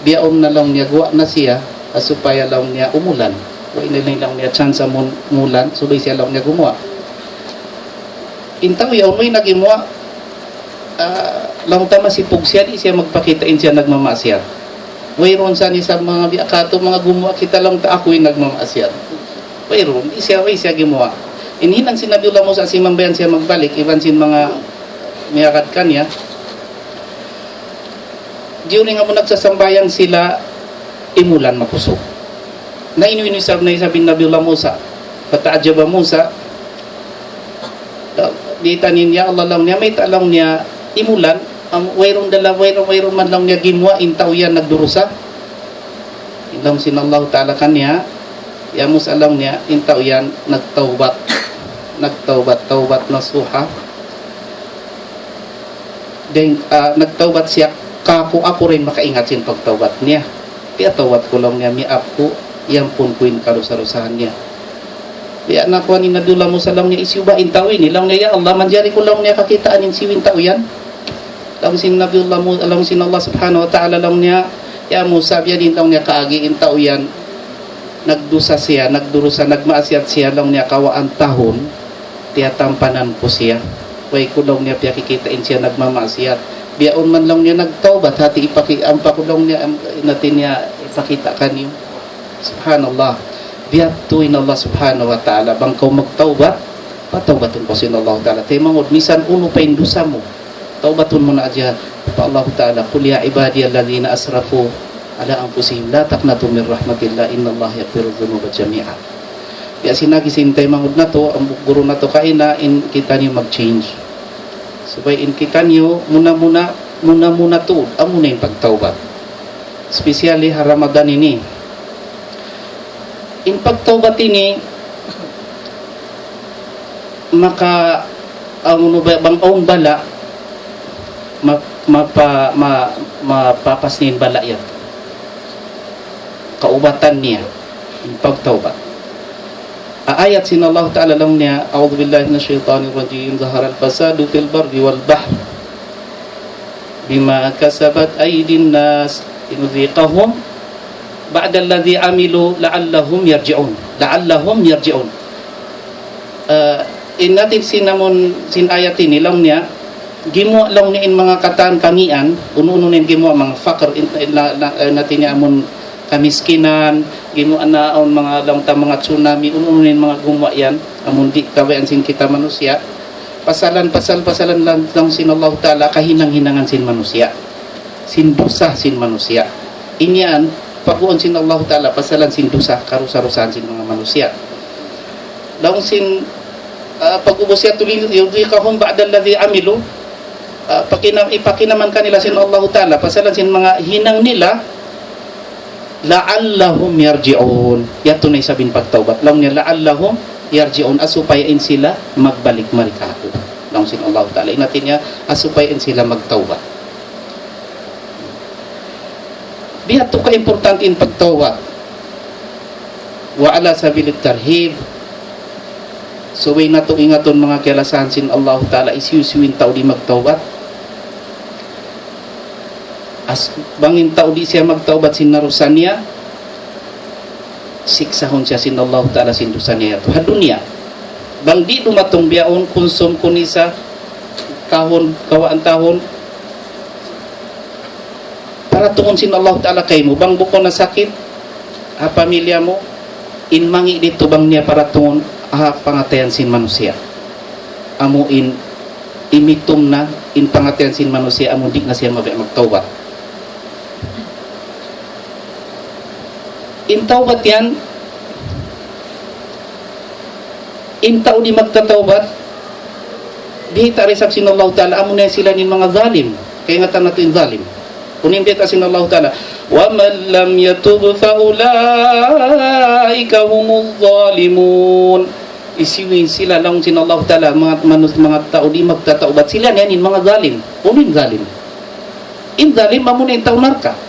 bihaun na," laung niya, "guwa' na siya, ha supaya," laung niya, "umulan. Way na," laung niya, "chance amun umulan, subay siya," laung niya, "gumuwa'." In tau yaun, way na gimuwa', ah, laung ta masipug siya, di' siya magpakita in siya nagmamaksiyat. Wayruun sa ni sa manga biya' katu', manga gumuwa' kita, laung ta aku in nagmamaksiyat. Wayruun, di' siya, way siya gimuwa'. In hinang sin Nabiullah Musa, simambahayang siya magbalik, iban sin manga miyagad kaniya. During amu nagsasambahayang sila, imulan makusug. Nainu-inu isab, na isab in Nabiullah Musa. فتعجب موسى. Di' tanyaun, "Ya Allah," laung niya, "mayta'," laung niya, "imulan, am, wayruun da la, wayruun, wayruun man," laung niya, "gimuwa' in tau yan nagdurusa?" Laung sin Allah Ta'ala kaniya, "Ya Musa," laung niya, "in tau yan nagtawbat. Nagtawbat, tawbat nasuha." Dayn, ah, nagtawbat siya, kaku-, aku da in makaingat sin pagtawbat niya. Piyatawbat ku, laung niya, miyaap ku, iyampun ku in karusa-rusahan niya. Biya' na kuwan in Nabiullah Musa, laung niya, "Hisiyu ba in tau ini?" Laung niya, "Ya Allah, manjari ku," laung niya, "kakitaan in hisiyu in tau yan?" Laung sin Nabiullah Mu-, laung sin Allah Subhanahu wa Ta'ala, laung niya, "Ya Musa, biya' diin," laung niya, "kaagi in tau yan. Nagdusa siya, nagdurusa, nagmaksiyat siya," laung niya, "kawhaan tahun, tiyatampanan ku siya. Way ku," laung niya, "piyakikita in siya nagmamaksiyat. Bihaun man," laung niya, "nagtawbat, hati ipaki-, ampa ku," laung niya, am-, in hati niya ipakita' kaniyu." Subhanallah. Biya' ha yan in Allah Subhanahu wa Ta'ala. Bang kaw magtawbat, patawbatun kaw sin Allah Ta'ala. Taymanghud, misan unu pa in dusa mu, tawbatun mu na hadja pa Allah Ta'ala. قل يا عبادي الذين أسرفوا على أنفسهم لا تقنطوا من رحمة الله إن الله يغفر الذنوب جميعا. Ya, sin agi sin taymanghud natu', amu in guru natu' kaina, in kitaniyu mag-change. Supaya in kitaniyu, muna-muna, muna-muna tuud, amuna in pagtawbat. Especially ha Ramadan ini. In pagtawbat ini, maka, amu ba, bang awn bala', ma-, mapa-, ma-, mapapas niya in bala' yan. Kaubatan niya, in pagtawbat. A, Ayat sin Allah Ta'ala laung niya, أعوذ بالله من الشيطان الرجيم. ظهر الفساد في البر والبحر بما كسبت أيدي الناس ليذيقهم بعض الذي عملوا لعلهم يرجعون. لعلهم يرجعون. Ah, in natin sin amun, sin ayat ini, laung niya, gimuwa' laung niya in manga katan kangīan, unu-unu in gimuwa' manga fakr, in, in, la, la, eh, natin niya amun kamiskinan, gimuwa' na awn manga laung ta manga tsunami, unu-unu in manga gumuwa' yan, amun di' kabayaan sin kita manusiya'. Pasalan, pasal, pasalan laung, laung sin Allah Ta'ala, kahinang-hinangan sin manusiya'. Sin dusa sin manusiya'. In yan, pag'ubus sin Allah Ta'ala, pasalan sin dusa, karusa-rusahan sin manga manusiya'. Laung sin, ah, pag'ubus yadtu, ليذيقهم بعض الذي عملوا, ah, pakina-, ipakinaman kanila sin Allah Ta'ala, pasalan sin manga hinang nila, لعلهم يرجعون. Yadtu na isab in pagtawbat. Laung niya, لعلهم يرجعون. Ah, supaya in sila magbalik mari kāku'. Laung sin Allah Ta'ala. In hāti niya, ah, supaya in sila magtawbat. Biya' tu ka importante in pagtawbat. وعلى سبيل الترهيب. Subay natu' ingatun manga kiyalasahan sin Allah Ta'ala, hisiyu-siyu in tau di' magtawbat. As-, bang in tau di' siya magtawbat sin narusa niya, siksahun siya sin Allah Ta'ala sin dusa niya yadtu ha dunya. Bang di' dumatung bihaun, kunsum kun isa, tahun, kawhaan tahun, paratungun sin Allah Ta'ala kaymu, bang bukun na sakit ha pamilya mu, in mangi' didtu bang niya paratungun ha pangatayan sin manusiya'. Amu in imitum na in pangatayan sin manusiya', amu di' na siya mabaya' magtawbat. In tawbat yan, in tau di' magtatawbat, biyayta' da isab sin Allah Ta'ala, amuna sila in manga zalim. Kaingatan natu' in zalim. Unu in biyayta' sin Allah Ta'ala, ومن لم يتب فأولئك هم الظالمون. Hisiyu in sila laung sin Allah Ta'ala, manga, manus-, manga tau di' magtatawbat. Sila yan in manga zalim. Unu in zalim? In zalim amuna in tau narka'.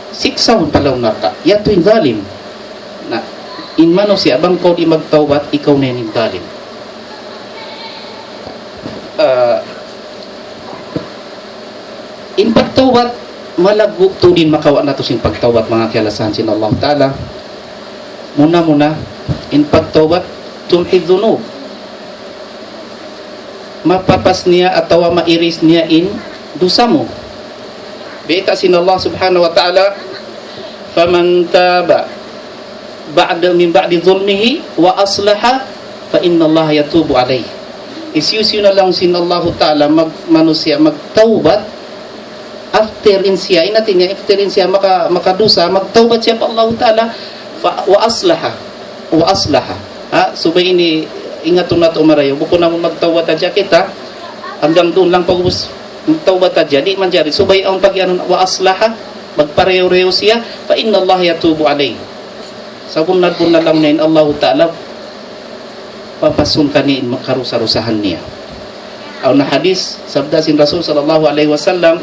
Siksahun pa lawm narka'. Yadtu in zalim. Na, in manusiya', bang kaw di' magtawbat, ikaw na yan in zalim. Ah, in pagtawbat, malaggu' tuud in makawa' natu' sin pagtawbat, manga kiyalasahan sin Allah Ta'ala. Muna-muna, in pagtawbat, تمحي الذنوب. Mapapas niya atawa ma-erase niya in dusa mu. Biyayta' sin Allah Subhanahu wa Ta'ala, فمن تاب بعد، من بعد ظلمه وأصلح فإن الله يتوب عليه. Hisiyu-siyu na laung sin Allahu Ta'ala mag-, manusiya' magtawbat, after in siya, in hāti niya, after in siya maka-, makadusa, magtawbat siya pa Allahu Ta'ala, fa-, وأصلح، وأصلح. Ha, subay ini ingatun natu' marayaw. Bukun amu magtawbat hadja kita, hanggang duun lang pag'ubus magtawbat hadja. Di' manjari. Subay awn pag-iyanun, وأصلح, magparayaw-rayaw siya, فإن الله يتوب عليه. Sabunnal-bunnal laung niya in Allahu Ta'ala, papasun kaniya in karusa-rusahan niya. Awn na hadith, sabda sin Rasul sallallahu alayhi wasallam,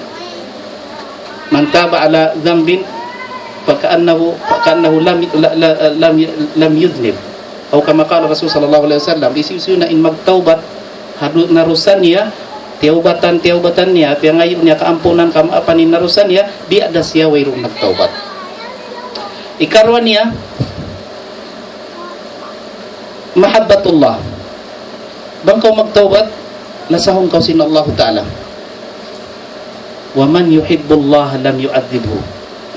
من تاب على ذنب فكأنه، فكأنه لم، ل-، ل-، لم، لم يذنب. أو كما قال الرسول صلى الله عليه وسلم, hisiyu-siyu na in magtawbat ha du-, narusa niya, tiyawbatan, tiyawbatan niya, piyangayu' niya kaampunan, kamaapan in narusa niya, biya' da siya wayruun nagtawbat. Ikaruwa niya, محبة الله. Bang kaw magtawbat, lasahun kaw sin Allahu Ta'ala. ومن يحب الله لم يعذبه.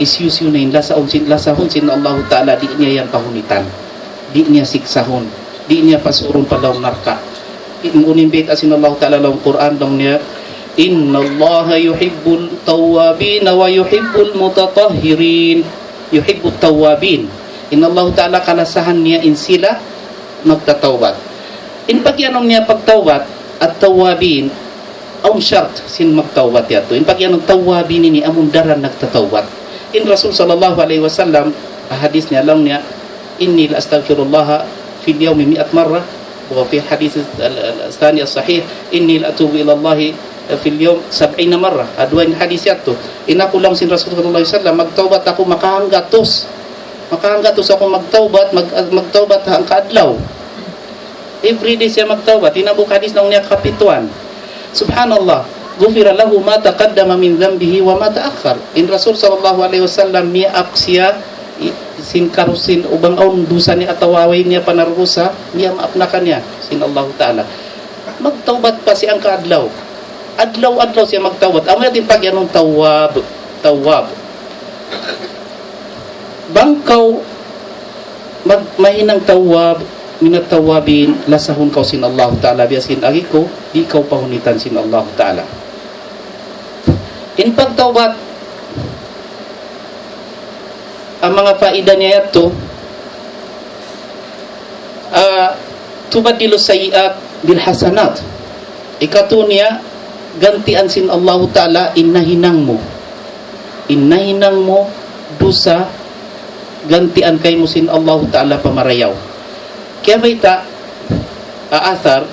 Hisiyu-siyu na in lasahun sin, lasahun sin Allahu Ta'ala, di' niya yan pahunitan. Di' niya siksahun. Di' niya pasurun pa lawm narka'. In unu in bayta' sin Allahu Ta'ala lawm Qur'an, laung niya, إن الله يحب التوابين ويحب المتطهرين. يحب التوابين. In Allahu Ta'ala kalasahan niya in sila magtatawbat. In pag-iyanun niya pagtawbat, at-tawwabin, awn shart sin magtawbat yadtu. In pag-iyanun tawwabin ini amun daran nagtatawbat. In Rasul sallallahu alayhi wasallam, hadith niya, laung niya, إني لأستغفر الله في اليوم مائة مرة، وفي الحديث ال-، ال-، الثاني الصحيح، إني لأتوب إلى الله في اليوم سبعين مرة. Duwa in hadith yadtu. In aku laung sin Rasul sallallahu alayhi wasallam, magtawbat aku makahanggatus. Makahangka tuud sa kaw magtawbat, mag-, magtawbat hangka adlaw. Every day siya magtawbat. Hinambuk hadith laung niya kapituan. Subhanallah. غفر له ما تقدم من ذنبه وما تأخر. In Rasul sallallahu alayhi wasallam, miyaap siya, i-, sin karusin, bang awn dusa niya atawa way niya panarurusa, miyamaap na kaniya sin Allahu Ta'ala. Magtawbat pa siya hangka adlaw. Adlaw-adlaw siya magtawbat. Amu yan in pagyanun tawwab. Tawwab. Bang kaw mag-, mahinang tawwab, من التوابين, lasahun kaw sin Allahu Ta'ala, biya' sin agi ku, di' kaw pahunitan sin Allahu Ta'ala. In pagtawbat, in manga faida niya yadtu, ah, تبدل السيئات بالحسنات. Ikatu niya, gantian sin Allahu Ta'ala in nahinang mu. In nahinang mu dusa, gantian kaymu sin Allahu Ta'ala pa marayaw. Kiyabayta', ha athar,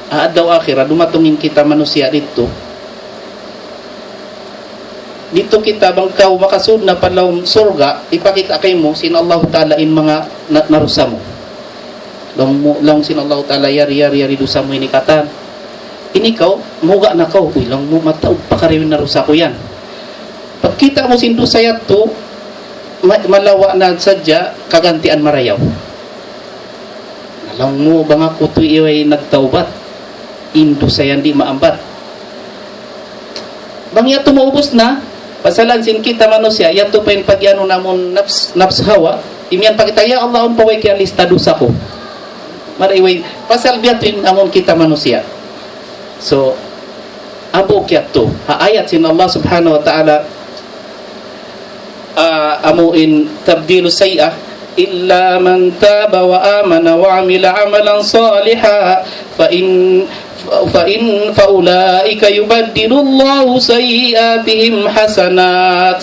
ha adlaw akhirat, dumatung in kita manusiya' didtu. Didtu kita bang kaw makasud na pa lawm surga', hipakita' kaymu sin Allahu Ta'ala in manga na-, narusa mu. Laung mu, laung sin Allahu Ta'ala, yari, yari, yari dusa mu ini katan. Ini kaw, muga' na kaw, uy, laung mu, mataud pa kariyu in narusa ku yan. Pagkita' mu sin dusa yadtu, ma-, malawa' na sadja, kagantian marayaw. Laung mu, bang aku tuud iway nagtawbat, in dusa yan di' maambat. Bang yadtu maubus na, pasalan sin kita manusiya', yadtu pa in pag-anu namun nafs, nafs hawa, imiyan pa kita, "Ya Allah, awn pa way kiyalista dusa ku." Mari way, pasal biya' yadtu in amun kita manusiya'. So, abu kiyadtu. Ha ayat sin Allah Subhanahu wa Ta'ala, ah, amu in تبديل السيئة إلا من تاب وآمن وعمل عملا صالحا فإن، فإن، فأولئك يبدل الله سيئاتهم حسنات.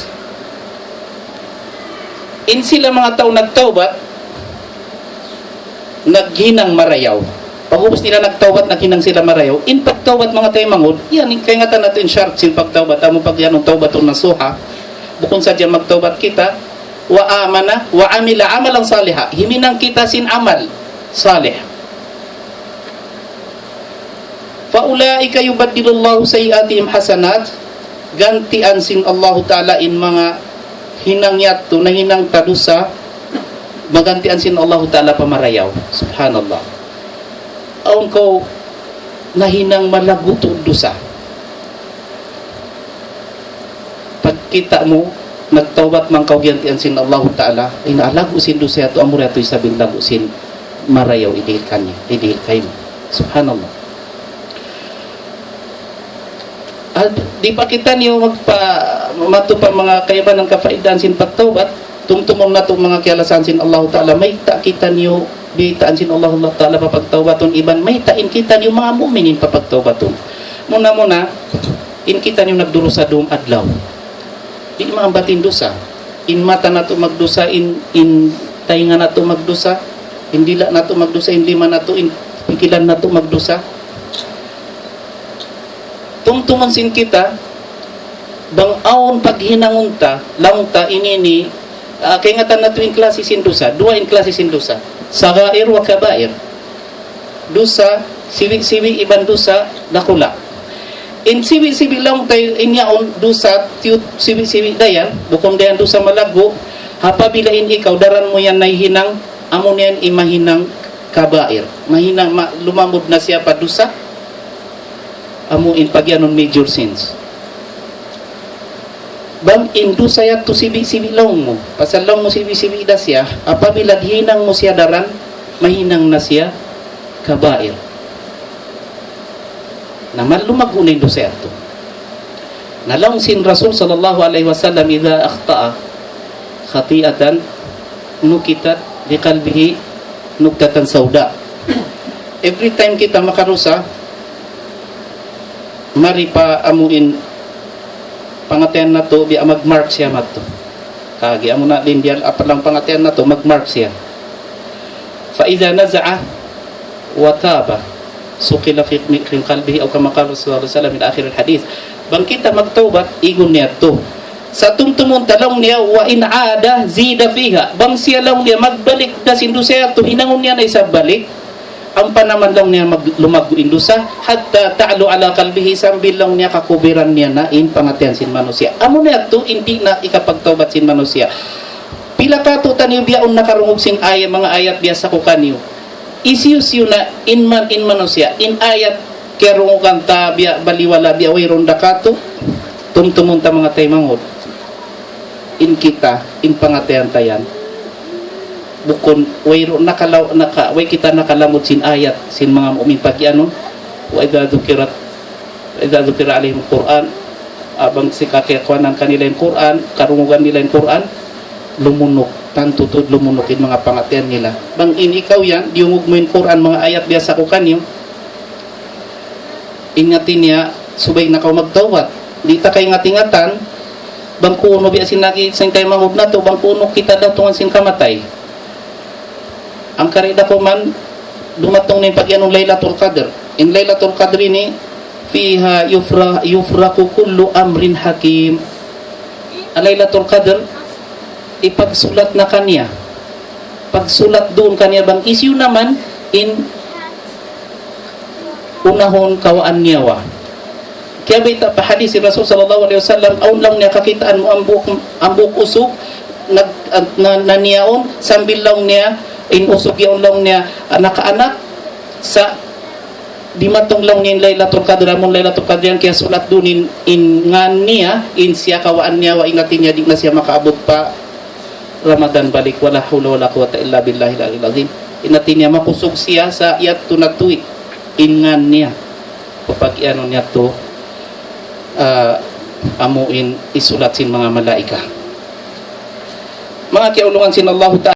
In sila manga tau nagtawbat, naghinang marayaw. Pag'ubus nila nagtawbat, naghinang sila marayaw. In pagtawbat, manga taymanghud, yan, in kaingatan natu' in shart sin pagtawbat, amu pag-anu, tawbatun nasuha. Bukun sadja magtawbat kita, وآمن وعمل عملا صالحا. Himinang kita sin amal salih. فأولئك يبدل الله سيئاتهم حسنات. Gantian sin Allahu Ta'ala in manga hinang yadtu, nahinang ta dusa, magantian sin Allahu Ta'ala pa marayaw. Subhanallah. Awn kaw nahinang malaggu' tuud dusa. Pagkita' mu, nagtawbat man kaw, giyantian sin Allahu Ta'ala, in laggu' sin dusa yadtu, amura yadtu isab in laggu' sin marayaw idihil kaniya, idihil kaymu. Subhanallah. Di' pa kitaniyu magpa-, matu pa manga kaibanan kafaidaan sin pagtawbat, tumtumun natu' manga kiyalasahan sin Allahu Ta'ala, mayta' kitaniyu, baytaan sin Allahu Ta'ala pa pagtawbatun, iban mayta' in kitaniyu manga mu'minin pa pagtawbatun. Muna-muna, in kitaniyu nagdurusa dum adlaw. Di' maambat in dusa. In mata natu' magdusa, in, in taynga natu' magdusa, in dila' natu' magdusa, in lima natu', in pikilan natu' magdusa. Tumtumun sin kita, bang awn paghinangun ta, laung ta ini ini, ah, kaingatan natu' in klasi sin dusa, duwa in klasi sin dusa. صغائر وكبائر. Dusa sibi'-sibi' iban dusa dakula'. In sibi'-sibi' laung ta in yaun dusa tiyut sibi'-sibi' dayan, bukun dayan dusa malaggu', apabila in ikaw daran mu yan nahinang, amu na yan in mahinang kabair. Mahinang ma-, lumamud na siya pa dusa, amu in pagiyanun major sins. Bang in dusa yadtu sibi'-sibi' laung mu, pasal laung mu sibi'-sibi' da siya, apabila hinang mu siya daran, mahinang na siya kabair. Na mal lumaggu' na in dusa yadtu. Na laung sin Rasul sallallahu alayhi wasallam, إذا أخطأ خطيئة نكتت بقلبه نكتة سوداء. Every time kita makarusa, mari pa amu in pangatayan natu', biya' mag-mark siya madtu. Kagi amu na din biya' apa lang pangatayan natu', mag-mark siya. فإذا نزع وتاب صقل في، في قلبه أو كما قال رسول الله صلى الله عليه وسلم إلى آخر الحديث. Bang kita magtawbat, igun niya tu. Sa' tumtumun ta laung niya, وإن عاد زيد فيها. Bang siya laung niya magbalik da sin dusa yadtu, hinangun niya na isab balik. Ampa naman laung niya mag-, lumaggu' in dusa, حتى تعلو على قلبه, sambil laung niya kakubiran niya na in pangatayan sin manusiya'. Amu na yadtu, di' na ikapagtawbat sin manusiya'. Pila katu' taniyu bihaun nakarungug sin ayat, manga ayat biya' sa ku kaniyu. Hisiyu-siyu na in man, in manusiya', in ayat kiyarungugan ta biya' baliwala' biya' wayruun da katu', tumtumun ta manga taymanghud. In kita, in pangatayan ta yan. Bukun, wayruun nakalaw-, naka-, way kita nakalamud sin ayat, sin manga mu'min pag-iyanun. وإذا ذكرت, وإذا ذكر عليهم القرآن, bang sikakiyakuanan kanila in Qur'an, karungugan nila in Qur'an, lumunuk, tantu tuud lumunuk in manga pangatayan nila. Bang in ikaw yan, diyungug mu in Qur'an, manga ayat biya' sa ku kaniyu, ingati niya, subay na kaw magtawbat. Di' ta kaingat-ingatan, bang kunu' biya' sin lagi' sin taymanghud natu', bang kunu' kita datungan sin kamatay. Hangkan da kuman, dumatung na in pag-iyanun Laylatul Qadr. In Laylatul Qadr ini, فيها يفر-, يفرق كل أمر حكيم. Laylatul Qadr, ipagsulat na kaniya. Pagsulat duun kaniya bang hisiyu naman in unahun kawaan niyawa. Kiyabayta' pa hadith sin Rasul sallallahu alayhi wasallam, awn laung niya kakitaan mu hambuuk, hambuuk usug, nag-, na, na niyaun, sambil laung niya, in usug yaun laung niya, nakaanak, sa' dimatung laung niya in Laylatul Qadr, amun Laylatul Qadr yan kiyasulat duun in, in ngan niya, in siya kawaan niyawa, ingati niya di' na siya makaabut pa Ramadan balik, ولا حول ولا قوة إلا بالله العلي العظيم. Ingati niya makusug siya sa' yadtu na tuwi' in ngan niya. Papag-iyanun niya tu, ah, amu in isulat sin manga malaika. Manga kiyaulungan sin Allahu Ta'ala,